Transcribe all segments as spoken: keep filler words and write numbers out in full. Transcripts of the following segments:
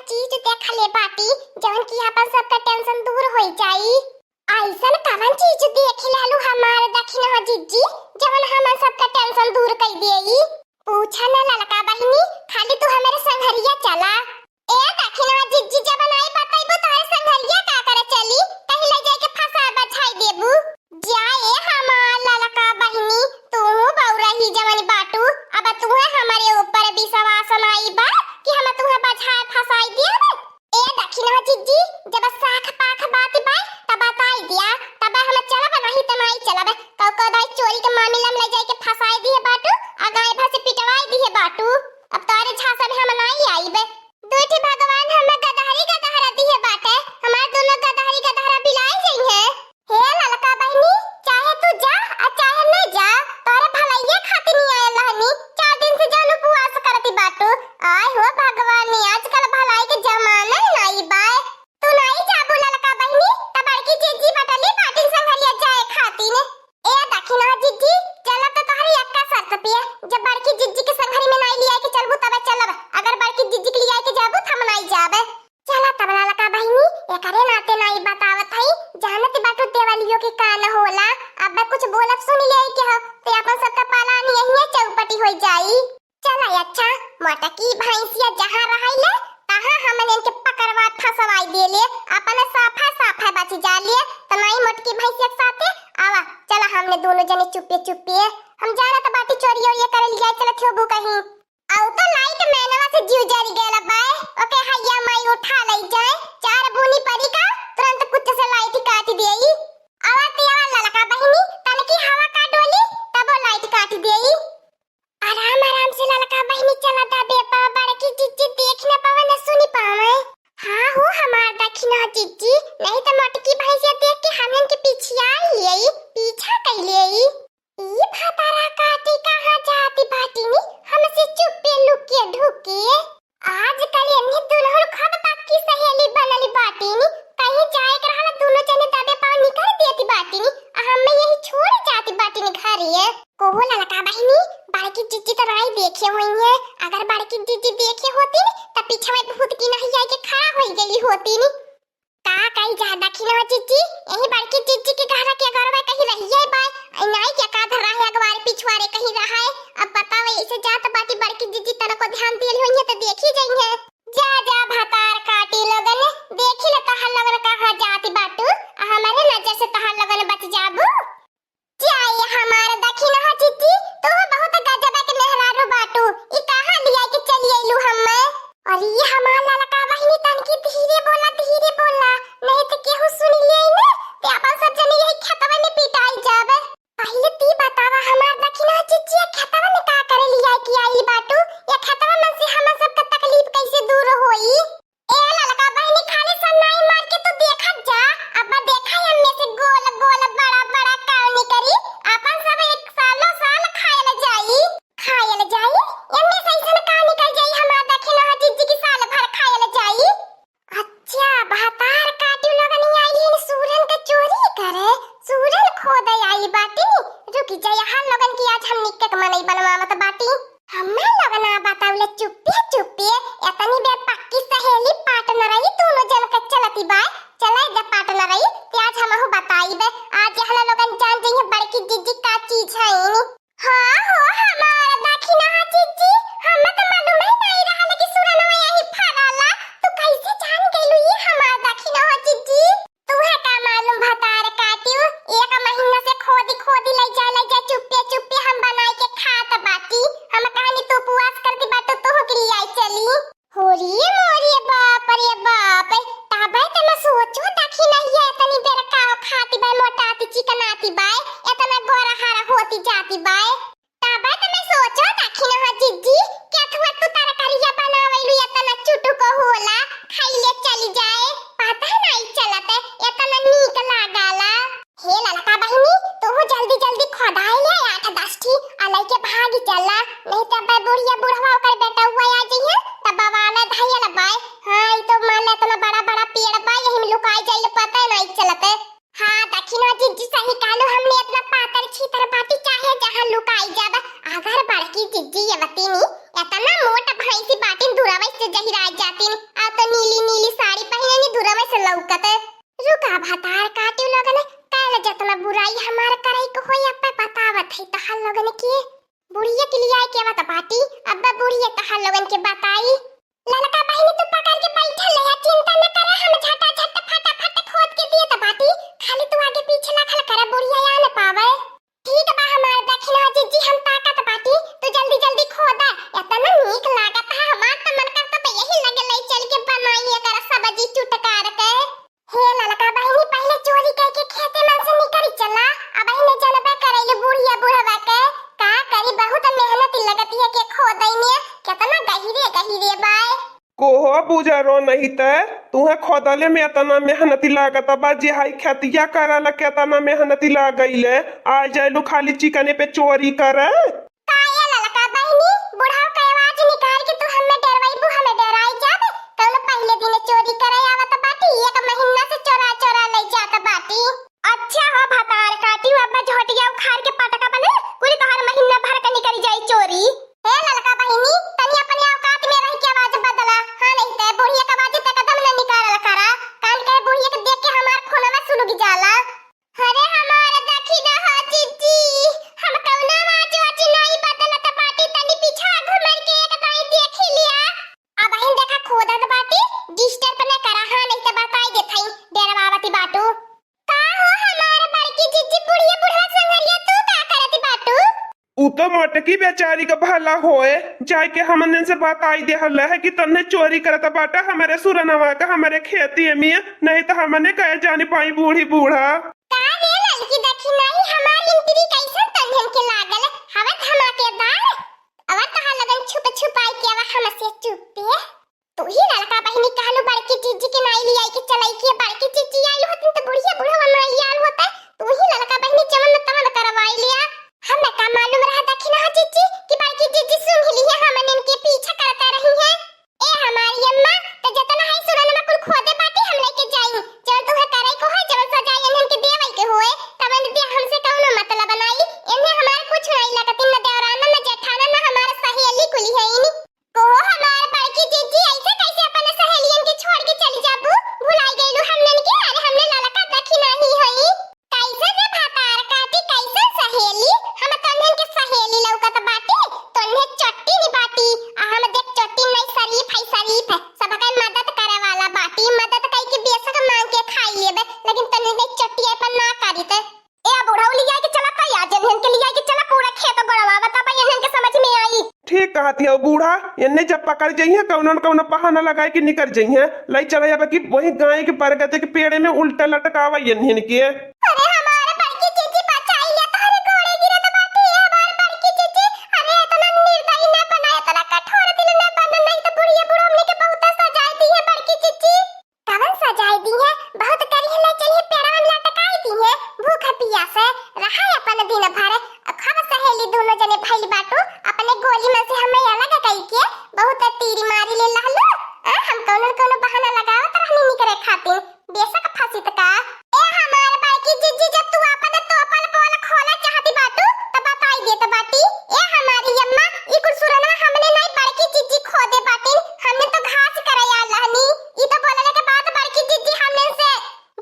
चीज देखले बाटी, जवन कि आपन सबका tension दूर होइ जाई। अइसन कवन चीज देख लेलू हमार दखिनहा जिज्जी, जवन हमन सबका tension दूर कइ देई? पूछा ना ललका बहिनी, खाली तू हमरे संघरिया चला। ए दखिनहा जिज्जी, जवन आई बतइबू तोहरे संघरिया का करे चली, कहीं ले जाइके फंसा बझाइ देबू। जा ए हमार ललका बहिनी, तू बउरही जवन बाटू, अब तुहे हमरे ऊपर विश्वास नाई बा कि हम तुहे बझाए फंसाइ देब। ए दखिनहा जिज्जी, जब साख पाख बात बाय, तब बताइ दिया, तब हम चलब, नहीं त नाई चलब। कउ कउ दाई चोरी के मामिला में ले जाइके फंसाइ दिहे बाटू, आ गाय भैंस पिटवाइ दिहे बाटू। अब तोरे झांसा में हम नाई आइब। दुइ ठे भगवान हमें गदहरी गदहरा दिहे बाटे, हमार दुनो गदहरी गदहरा बिलाइ जइहें। हे ललका बहिनी, चाहे तू जा आ चाहे न जा, तोरे भलइये खातिर आयल रहनी। चार दिन से जउन उपवास करती बाटू। आय हो भगवानी, आजकल भलाई के जमाना ही नाई बाय। तू नाई जाबू ललका बहिनी, त बड़की जिज्जी बटली बाटिन संघरिया जाए खातिर। ए दखिनहा जिज्जी, चलब त तोहरी एक्का शर्त पे, जब बड़की जिज्जी के संघरी में नाई लियाइके चलबू तबे चलब, अगर बड़की जिज्जी के लियाइके जाबू त हम नाई जाबे। चला तब ललका बहिनी, एकरे नाते नाई बतावत हई, जानत बाटू देवलियो के का न होला, अब कुछ बोलब सुन ले के हो, ते आपन सबका पालान यहिये चौपटी होइ जाई। चला अच्छा, मोटकी भैंसिया जहाँ रहइले, तहाँ हमन इनके पकड़वा फंसवाइ देले, अपने साफा साफा बच जाले, त नाई मोटकी भैंसिया के साथे, आवा, चला हमने दुनो जने चुप्पे चुप्पे, हम जानत बाटी चोरी ओरिया करे लिया चलत होबू कहीं। अउ तो लाइट मैनवा से जीव जरि गयल बाय, ओके हैया माई उठा लइ जाए, चार बूनी परी का तुरंत कुछ से लाइट काट देई। अवा ते आवा ललका बहिनी, तनकी हवा का डोली, तबो लाइट काट देई। आराम आराम से ललका बहिनी चला दा बेपा, बड़की जिज्जी देख न पावे न सुनी पावे। हाँ हो हमार दखिनहा जिज्जी, नहीं त मोटकी भैंसिया देख के हमन के पिछिया लेई, पीछा कइ लेई। ई भतारा काटी कहाँ जाती बाटिनी, हमसे चुप्पे लुके ढुके। आजकल एन्ही दुल्हन खुद पक्की सहेली बनली बाटिनी, कहीं जाए के रहल दुनो जने दबे पाँव निकल देती बाटिनी, आ हमें यही छोड़ जाती बाटिनी घरे। कोहो ललका बहिनी, बड़की जिज्जी त नाई देखे होइहें, अगर बड़की जिज्जी देखे होती त पिछवे भूत की नहीं आइके खड़ा होइ गइली होती नी। का कही जा दखिनहा जिज्जी, यही बड़की जिज्जी के घरा के अगरवा कहीं रहिये बाय, आई नाई के का धरा है अगवारे पिछवारे कहीं रहा है। अब बताओ, ऐसे जात बाटी बड़की जिज्जी तनको ध्यान दियल होइहें त देखी जइहें। जा, जा भतार काटी लोगन, देखी ले तोहर लोगन कहाँ जाती बाटू, आ हमरे नजर से तोहर लोगन बच जाबू। जाए हमार दखिनहा जिज्जी, तू बहुत गजब के मेहरारू बाटू। ई कहाँ लिया के चली अइलू हम्मे? अरे ई हमार ललका बहिनी, तनकी धीरे बोला, धीरे बोला, नहीं तो केहू सुन ले ना, ते अपन सब जने यही खेतवा में पिटाई जाबे। पहले ती बतावा हमार दखिनहा जिज्जी, खेतवा में का करे लिया के आई बाटू? ये खेतवा में से हम सबका तकलीफ कैसे दूर होई? ए ललका बहिनी, खाली सन्नाई मार के तू देखत जा, अब देखा एमे से गोल गोल बड़ा बड़ा काव निकरी, अपन सब एक सालो साल खायल जाई। खायल जाई? एमे से ऐसन का निकल जाई हमार दखिनहा जिज्जी की साल भर खायल जाई? अच्छा, भतार काटी लोगन आई हन सूरन के चोरी करे, सूरन खोदे आई बाटी। रुकी जा, यहाँ लोगन की आज हम निक्के के मनई बनवावत बाटी। हम्मे लोगना बतौले चुप्पे चुप्पे, एतनी बेर पक्की सहेली पार्टनर रही, दोनों जन के चलती बाय, चले दे पार्टनर रही, ते आज हमहू बताई बे, आज यहाँ लोगन जान जइहे बड़की जिज्जी का चीज है। हाँ हो, हमार दखिनहा जिज्जी, हम्मे त मालूम ही नहीं रहल कि सुरनवा यही फराला, तू कैसे जान गइलू ये हमार दखिनहा जिज्जी? तुहे का मालूम भतार काटियो, एक महीना से खोदी खोदी ले जा, ले जा, चुप्पे चुप्पे हम बनाई के खात बाटी। हम कहनी तू उपवास करती बाटू, तोहू के लिए आई चली। हो रे मोरे बाप रे बाप, तबे त मैं सोचो दखिनहिया इतनी बेर का खाती बाय, मोटाती चिकनाती बाय, इतना गोरा हारा होती जाती बाय। तब त मैं सोचो दखिनहा जिज्जी, कि अथवा तू तरकारिया बनावेलू इतना चुटुक होला, खइले चली जाए, पता नहीं चलत, इतना नीक लागला। हे ललका बहिनी, तू जल्दी जल्दी खोदाई ले आठ दस ठी, आ लइके भागी चला, नहीं तब बुढ़िया बुढ़वा ओकर बेटउआ आ जइहे, तब बवाला धइल बाय। हाँ, ई तो मान ले इतना बड़ा बड़ा पेड़ बा, यही में लुकाई जाइल, पता नहीं चलत। हाँ, दखिनहा जिज्जी सही कहलू, हमने इतना पातर छीतर बाटी चाहे जहाँ लुकाई जाब, अगर बड़की जिज्जी ये बतीनी, इतना मोट भैंसी बाटिन दुरावै से जहिराई जातिन, आ तो बजी चुटकार के। हे ललका बहिनी, पहिले चोरी कइके खेते मन से निकरी चला। अबहिन जनबे करइले बुढ़िया बुढ़वा के, का करी, बहुत मेहनत लगत है के खोदई में, केतना गहिरे गहिरे बाय। कोहो बुझरो नहीं ते, तुहे खोदले में एतना मेहनती लागत बा, जे हाई खेतिया करल केतना मेहनती लागइले, आ जाइलू खाली चिकने पे चोरी करे। का ए ललका बहिनी, बुढ़ऊ के आवाज निकाल के तू हमें डरवाइबू, हमें डराई जाब? कौनो पहिले दिन चोरी करे आवत बाटी, एक महीना से चोरा चोरा ले जात बाटी। अच्छा हो भतार काटी, अब मैं झोटिया उखाड़ के पटका बने, पूरी तोहर महीना भर के निकल जाई चोरी। हे ललका बहिनी, तनी अपने औकात में रह के आवाज बदला, हाँ नहीं ते बुढ़िया के आवाज ते एकदम न निकालल करा, कान के बुढ़िया के देख के हमार खूनवा सुलुग जाला। अरे हमार दखिना हो जिज्जी, हम कौनो आवाज वाज नाई बदलत बाटी, तनी पीछा घूमर के एक दाई देखी लिया। अबहिन देखा खोदत बाटी, disturb न करा, हाँ नहीं त बताई देत हई, डेरवावती बाटू। का हो हमार बड़की जिज्जी, बुढ़िया बुढ़वा संगरिया, तू का करती बाटू? उ तो मोटकी बेचारी का भला होए, जाइके हमने से बताई देहल है कि तन्ने चोरी करत बाटा हमरे सुरनवा का, हमरे खेती में, नहीं तो हमने कहे जानी पाई बूढ़ी बूढ़ा। का रे ललकी दखिनाही, हमार entry कैसन तन्हन के लागल? हवा धमाकेदार। अवा तहा लगन छुप छुपाई के अवा हमसे चुप्पे। तू ही ललका बहिनी कहलू बड़की जिज्जी के नाई लियाई के चलाई के, बड़की जिज्जी आइल होतिन त बुढ़िया बुढ़वा नाई आइल होता। तू ही ललका बहिनी जवन न तवन करवाई लिया। हमें का मालूम रहा दखिना जिज्जी कि बड़की जिज्जी सुन ही लिया हमन इनके पीछा करता रही है। ए हमारी अम्मा, त जतना है सुरनमा कुल खोदे बाटी हम लेके जाई। जवन तुहे करे को है, जवन सजाई इन्हन के देवई के होए, तवन दे, हमसे कौनो मतलब नाई। इन्हें हमार कुछ नाई लगतिन, न देवराना, न जेठाना, न हमार सहेली कुली है इनी। को हमार बड़की जिज्जी, ऐसे कैसे अपने सहेलियन के छोड़ के चली जाबू? भुलाई गइलू हमनन के? अरे हमने ललका दखिनाही हई। कैसे रे भतार काटी, कैसे सहेली? हम तन्हन के सहेली लौकत बाटी? तन्हे चट्टी नी बाटी। आ हम देख चट्टी नहीं, शरीफ है, शरीफ है। सबके मदद करे वाला बाटी। मदद कई के बेशक मांग के खाई लेबे, लेकिन तन्हन के चट्टी अपन ना करी ते। ए बुढ़ऊ, लिया के चला तैयार, जन्हन के लिया के चला, पूरा खेत गोड़वा बताबा, इन्हन के समझ में आई। ठीक कहती हो बूढ़ा, इन्हें जब पकड़ जइहे, कौनो न कौनो बहाना लगाए के निकर जइहे। लई चला अब कि वही गाय के बरगद के पेड़ में उल्टा लटकावा इन्हन के। अरे हमारे बड़की जीजी बचाई ले, तोहरे गोड़े गिरत बाटी, ए हमारे बड़की जीजी, अरे इतना निर्दयी न बना, इतना कठोर दिल न बना, नहीं तो बुढ़िया बुढ़ऊ हमने के बहुत सजाए दी है बड़की जीजी। कवन सजाए दी है? बहुत करिहला चलिए पेड़वा में लटकाई दी है। भूख पियास है, रहा अपन दिन भर। अब हम सहेली दोनों जने भइल बाटू, अपने गोली में से हमें अलग कई के बहुत तीर मारी ले लहलू। आ, हम कौनो न कौनो बहाना लगावत रहनी निकरे खातिर, बेशक फंसित का। ए हमार बड़की जिज्जी, जब तू अपन तोपल पोल खोला चाहती बाटू, त बताई देत बाटी। ए हमारी अम्मा, ई कुल सुरनवा हमने नहीं बड़की जिज्जी खोदे बाटिन, हमने तो घास करे आल रहनी। ई तो बोलले के बाद बड़की जिज्जी हमने से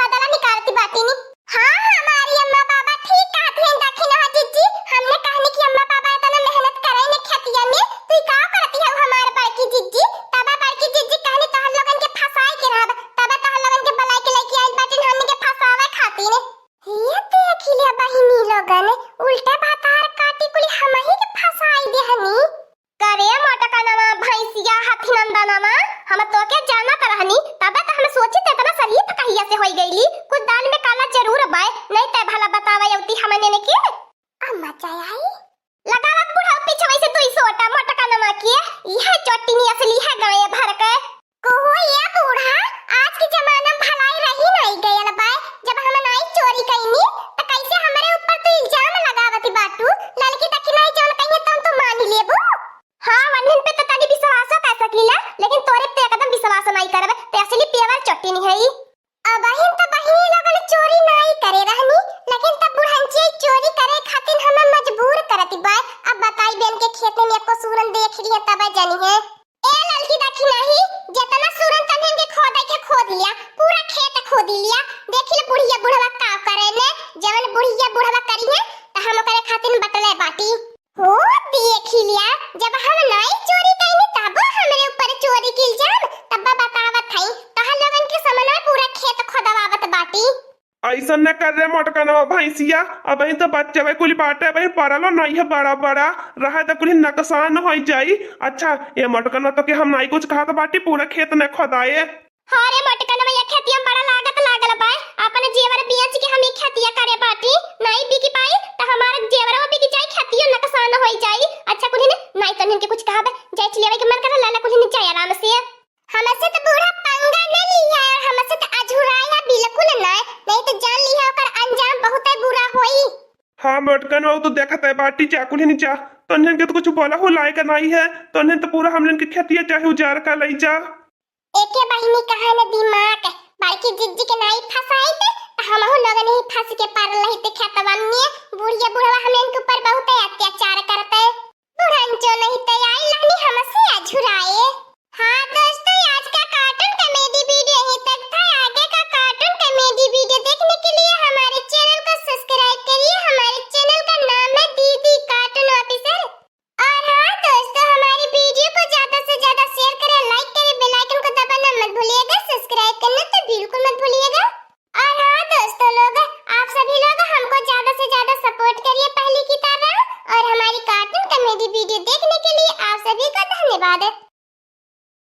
बदला निकालती बाटिन। हाँ, हमारी अम्मा बाबा ठीक कहती हैं, दखिना जिज्जी। हमने कहनी कि अम्मा बाबा इतना मेहनत करे ने खेतिया में, तू ई का करती है हमार बड़की जिज्जी? तब बड़की जिज्जी कहनी तोहर लोगन के फंसाई के रहब, तब तोहर लोगन के बुलाई के लेके आइल बाटिन हमने के फंसावे खातिर। ये देखी ले बहिनी लोगन, उल्टा भतार काटी कुली हमही के फंसाई देहनी। करे मोटकनवा, भैंसिया, हथिनंदनवा, हम तोके जानत रहनी, तबे त हम सोची त इतना शरीफ कहिया से होई गईली। कुछ दाल में काला जरूर बाय, नहीं त भला बतावा अवती हमने ने के। अम्मा चाय आई? लगावा बुढ़ऊ पीछे वैसे दुई सोटा मोटकनवा के, यह चोटिनी असली है गाय भर के। कोहो ये बूढ़ा, आज के जमाना में भलाई रही नहीं गयल बाय। जब हम नाई चोरी कईनी, त कैसे हमरे ऊपर तू इल्जाम लगावत बाटू? ललकी दखिनाई जौन कहिए तौन तू मान लेबू? हाँ, वन्हन पे त तनी विश्वासो कर सकीला, लेकिन तोरे पे एकदम विश्वास नहीं करब। ते असली पेवर चट्टी नहीं है। अबहिन त बहिनी लोगन चोरी नाई करे रहनी, लेकिन तब बुढ़ंचिया चोरी करे खातिर हमें मजबूर करती बाय। अब बताई बेन के खेत में एको सूरन देख रही है तब जानी है। ए ललकी दखिनाही, जितना सूरन तन्हन के खोदे के खोद लिया, पूरा खेत खोद लिया। देखी ले बुढ़िया बुढ़वा का करे ने, जवन बुढ़िया बुढ़वा करी है, त हम ओकरे खातिर बटले बाटी। हो देखी लिया, जब हम नाई चोरी कईनी तब हमरे ऊपर चोरी के इल्जाम, तब बतावत हई, तोहर लोगन के समनवा पूरा खेत खोदवावत बाटी। ऐसन न कर रे मोटकनवा भैंसिया, अबही तो बच्चवे कुल बाटे, अबही पड़लो नहीं है बड़ा बड़ा, रहे तो कुल नकसान हो जाई। अच्छा, ये मोटकनवा तो के हम नाई कुछ कहत बाटी, पूरा खेत न खोदाए। हाँ रे मोटकनवा, ये खेतिया बड़ा लागत लागल बा। अपन जेवर बेच के हम ई खेतिया करे बाटी, नाई बिकी पाई त हमार जेवरवा बिकी जाई, खेतियो नुकसान होई जाई। अच्छा कुल्हिन, नाई तो इनके कुछ कहबे, जाई चलियावे के मन करे, लाला कुल्हिन जाई आराम से। हमसे त बूढ़ा पंगा न लिहा और हमसे त अझुराया बिल्कुल ना, नहीं तो जान लिहा ओकर अंजाम बहुते बुरा होई। हाँ मोटकनवा, उ तो देखत है बाटी, जा कुल्हिन जा, तो इनके तो कुछ बोला हो लायक नाई है, तो इन्हें तो पूरा हमने के खेतिया चाहे उजाड़ का लई जा। एके बहिनी कहा न दिमाग, बड़की जिज्जी के नाई फंसाइत, त हमहू लोगन ही फंस के पड़ल रहित खेतवा में। बुढ़िया बुढ़वा हमन के ऊपर बहुत अत्याचार करते। बुढ़ंचो नहीं त आई लानी हमसे अझुराए। हाँ दोस्तों, आज का cartoon comedy video यहीं तक था। आगे का cartoon comedy video देखने के लिए हमारे channel को subscribe करिए। हमारे channel का नाम है दीदी Cartoon Officer। और हाँ दोस्तों, हमारी video को ज्यादा से ज्यादा share करें, like करें, bell icon को दबाना मत भूलिएगा, subscribe करना तो बिल्कुल मत भूलिएगा। और हाँ दोस्तों लोग, आप सभी लोग हमको ज्यादा से ज्यादा support करिए पहली की तरह, और हमारी cartoon comedy video देखने के लिए आप सभी को धन्यवाद।